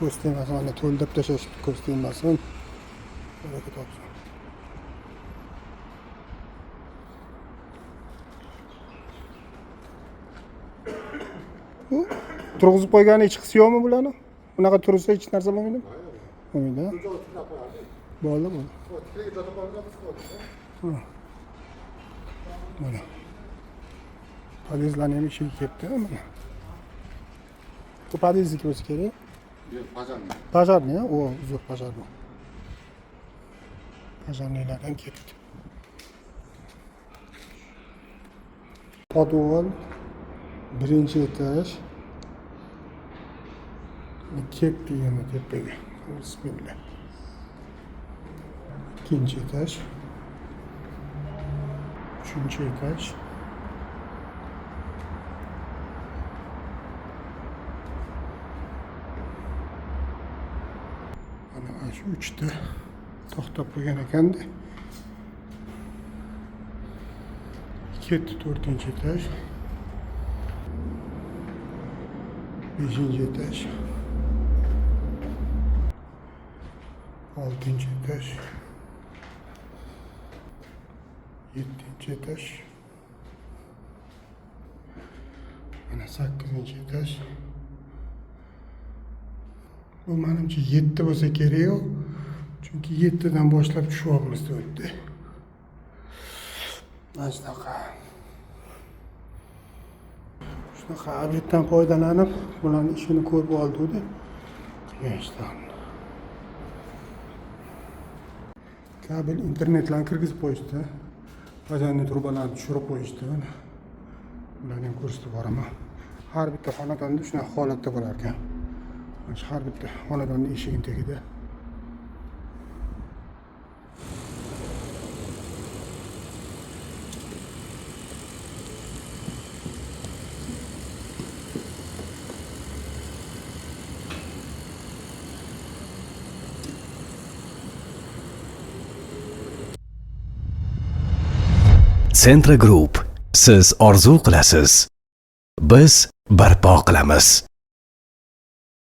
Ko'z tegmasin, mana to'ldirib tashlashibdi, ko'z tegmasin. Baraka topsin. Bu turg'izib qo'ygani hech qisi yo'qmi bularni? Bunaqa tursa hech narsa bo'lmaydimi? Bo'lmaydi, a? Bo'ldi, bo'ldi. Mana. Podyezdlarni ham eshigi kelibdi, mana. Bu podyezdniki bo'lsa kerak. Yo'q, пожарный. Пожарный, o, uzr, пожарный. Пожарный lardan kelibdi. Podvol, birinchi etaj. Ketdi yana tepaga. Bismillah. Ikkinchi etaj. Uchinchi etaj. Mana shu uchta to'xtab qo'ygan ekanda. Ketdi to'rtinchi etaj. Beshinchi etaj. Oltinchi etaj. Yettinchi etaj. Mana sakkizinchi etaj. Bu manimcha 7 bo'lsa kerak-ku. Chunki 7 dan boshlab tushyapmiz deyapti. Mana shunaqa. Shunaqa obyektdan foydalanib, bularni ishini ko'rib oldik. Qilgan ishlarni. Kabel internetlarni kirgizib qo'yishdi. Пожарный trubalarni tushirib qo'yishdi. Mana. Ularni ham ko'rsatib boraman. Har bitta xonadonda shunaqa holatda bo'lar ekan. Mana shu har bitta xonadonni eshigini tagida. Centra Group. Siz orzu qilasiz. Biz barpo qilamiz.